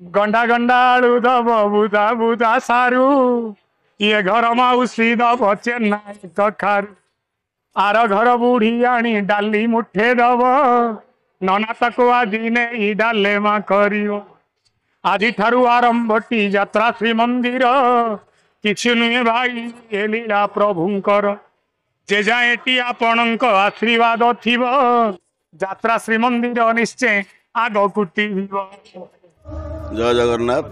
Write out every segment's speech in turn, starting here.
ଗଣ୍ଡା ଗଣ୍ଡା ଆଳୁ ଦବ, ବୁଦା ବୁଦା ସାରୁ, ଇଏ ଘର ମାଉସୀ ଦବ ଚେନା କଖାରୁ, ଆର ଘର ବୁଢୀ ଆଣି ଡାଲି ମୁଠେ ଦବ, ନନା ତାକୁ ଆଜି ନେଇ ଡାଲେମା କରିବ। ଆଜିଠାରୁ ଆରମ୍ଭଟି ଯାତ୍ରା ଶ୍ରୀମନ୍ଦିର, କିଛି ନୁହେଁ ଭାଇ ଏ ଲୀଳା ପ୍ରଭୁଙ୍କର। ଯେ ଯାଏଟି ଆପଣଙ୍କ ଆଶୀର୍ବାଦ ଥିବ, ଯାତ୍ରା ଶ୍ରୀମନ୍ଦିର ନିଶ୍ଚୟ ଆଗକୁ ଯିବ। ଜୟ ଜଗନ୍ନାଥ।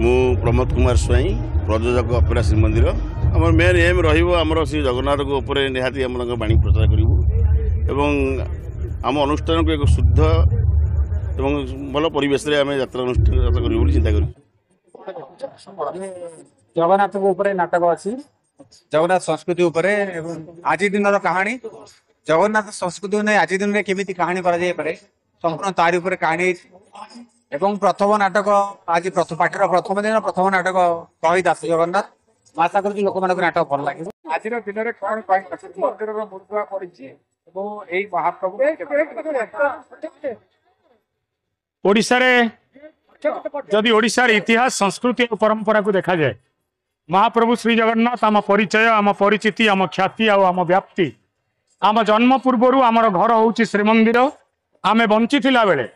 ମୁଁ ପ୍ରମୋଦ କୁମାର ସ୍ୱାଇଁ, ପ୍ରଯୋଜକ, ଅପେରା ଶ୍ରୀମନ୍ଦିର। ଆମର ମେନ୍ ଏମ୍ ରହିବ ଆମର ଶ୍ରୀ ଜଗନ୍ନାଥଙ୍କ ଉପରେ ନିହାତି ଆମେ ତାଙ୍କ ବାଣୀ ପ୍ରଚାର କରିବୁ ଏବଂ ଆମ ଅନୁଷ୍ଠାନକୁ ଏକ ଶୁଦ୍ଧ ଏବଂ ଭଲ ପରିବେଶରେ ଆମେ ଯାତ୍ରା ଅନୁଷ୍ଠାନ କରିବୁ ବୋଲି ଚିନ୍ତା କରିବୁ। ଜଗନ୍ନାଥଙ୍କ ଉପରେ ନାଟକ ଅଛି, ଜଗନ୍ନାଥ ସଂସ୍କୃତି ଉପରେ ଏବଂ ଆଜି ଦିନର କାହାଣୀ, ଜଗନ୍ନାଥ ସଂସ୍କୃତିକୁ ନେଇ ଆଜି ଦିନରେ କେମିତି କାହାଣୀ କରାଯାଇପାରେ, ସମ୍ପୂର୍ଣ୍ଣ ତାରି ଉପରେ କାହାଣୀ ହେଇଛି। ଏବଂ ପ୍ରଥମ ନାଟକ ଆଜି ପାଠର ପ୍ରଥମ ଦିନ ପ୍ରଥମ ନାଟକ କହି ଦାସ ଜଗନ୍ନାଥ। ଆଶା କରୁଛି ଲୋକମାନଙ୍କୁ ନାଟକ ଭଲ ଲାଗିବ। ଆଜିର ଦିନରେ କଣ ପାଇଁ ମନ୍ଦିରର ମୂର୍ତ୍ତି ପଡିଛି ଏବଂ ଏଇ ମହାପ୍ରଭୁ ଓଡ଼ିଶାରେ ଯଦି ଓଡ଼ିଶାର ଇତିହାସ, ସଂସ୍କୃତି ଓ ପରମ୍ପରାକୁ ଦେଖାଯାଏ, ମହାପ୍ରଭୁ ଶ୍ରୀ ଜଗନ୍ନାଥ ଆମ ପରିଚୟ, ଆମ ପରିଚିତି, ଆମ ଖ୍ୟାତି ଆଉ ଆମ ବ୍ୟାପ୍ତି। ଆମ ଜନ୍ମ ପୂର୍ବରୁ ଆମର ଘର ହେଉଛି ଶ୍ରୀମନ୍ଦିର। ଆମେ ବଞ୍ଚିଥିଲା ବେଳେ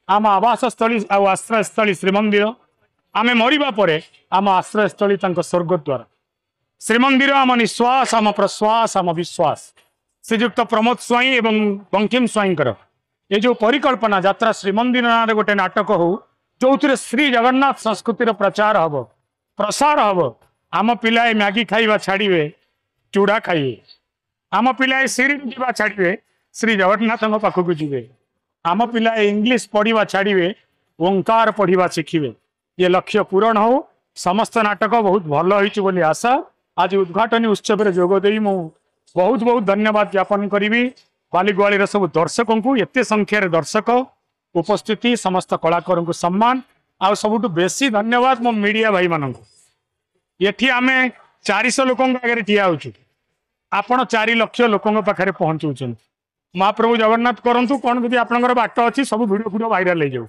ଆମ ଆବାସସ୍ଥଳୀ ଆଉ ଆଶ୍ରୟସ୍ଥଳୀ ଶ୍ରୀମନ୍ଦିର। ଆମେ ମରିବା ପରେ ଆମ ଆଶ୍ରୟସ୍ଥଳୀ ତାଙ୍କ ସ୍ୱର୍ଗଦ୍ୱାର। ଶ୍ରୀମନ୍ଦିର ଆମ ନିଶ୍ୱାସ, ଆମ ପ୍ରଶ୍ୱାସ, ଆମ ବିଶ୍ୱାସ। ଶ୍ରୀଯୁକ୍ତ ପ୍ରମୋଦ ସ୍ୱାଇଁ ଏବଂ ବଙ୍କିମ ସ୍ୱାଇଁଙ୍କର ଏ ଯେଉଁ ପରିକଳ୍ପନା, ଯାତ୍ରା ଶ୍ରୀମନ୍ଦିର ନାଁରେ ଗୋଟେ ନାଟକ ହଉ, ଯୋଉଥିରେ ଶ୍ରୀ ଜଗନ୍ନାଥ ସଂସ୍କୃତିର ପ୍ରଚାର ହବ, ପ୍ରସାର ହବ। ଆମ ପିଲାଏ ମ୍ୟାଗି ଖାଇବା ଛାଡ଼ିବେ, ଚୁଡ଼ା ଖାଇବେ। ଆମ ପିଲାଏ ଶିରିଡ଼ି ଯିବା ଛାଡ଼ିବେ, ଶ୍ରୀ ଜଗନ୍ନାଥଙ୍କ ପାଖକୁ ଯିବେ। ଆମ ପିଲାଏ ଇଂଲିଶ ପଢ଼ିବା ଛାଡ଼ିବେ, ଓଙ୍କାର ପଢ଼ିବା ଶିଖିବେ। ଇଏ ଲକ୍ଷ୍ୟ ପୂରଣ ହଉ। ସମସ୍ତ ନାଟକ ବହୁତ ଭଲ ହେଇଛି ବୋଲି ଆଶା। ଆଜି ଉଦ୍ଘାଟନୀ ଉତ୍ସବରେ ଯୋଗ ଦେଇ ମୁଁ ବହୁତ ବହୁତ ଧନ୍ୟବାଦ ଜ୍ଞାପନ କରିବି ବାଲିଗୁଆଳିର ସବୁ ଦର୍ଶକଙ୍କୁ। ଏତେ ସଂଖ୍ୟାରେ ଦର୍ଶକ ଉପସ୍ଥିତି, ସମସ୍ତ କଳାକାରଙ୍କୁ ସମ୍ମାନ, ଆଉ ସବୁଠୁ ବେଶୀ ଧନ୍ୟବାଦ ମୋ ମିଡ଼ିଆ ଭାଇମାନଙ୍କୁ। ଏଠି ଆମେ 400 ଲୋକଙ୍କ ଆଗରେ ଠିଆ ହଉଛୁ, ଆପଣ 4 ଲକ୍ଷ ଲୋକଙ୍କ ପାଖରେ ପହଞ୍ଚଉଛନ୍ତି। ମହାପ୍ରଭୁ ଜଗନ୍ନାଥ କରନ୍ତୁ, କ'ଣ ଯଦି ଆପଣଙ୍କର ବାଟ ଅଛି, ସବୁ ଭିଡ଼ିଓ ଫିଡ଼ିଓ ଭାଇରାଲ ହେଇଯାଉ।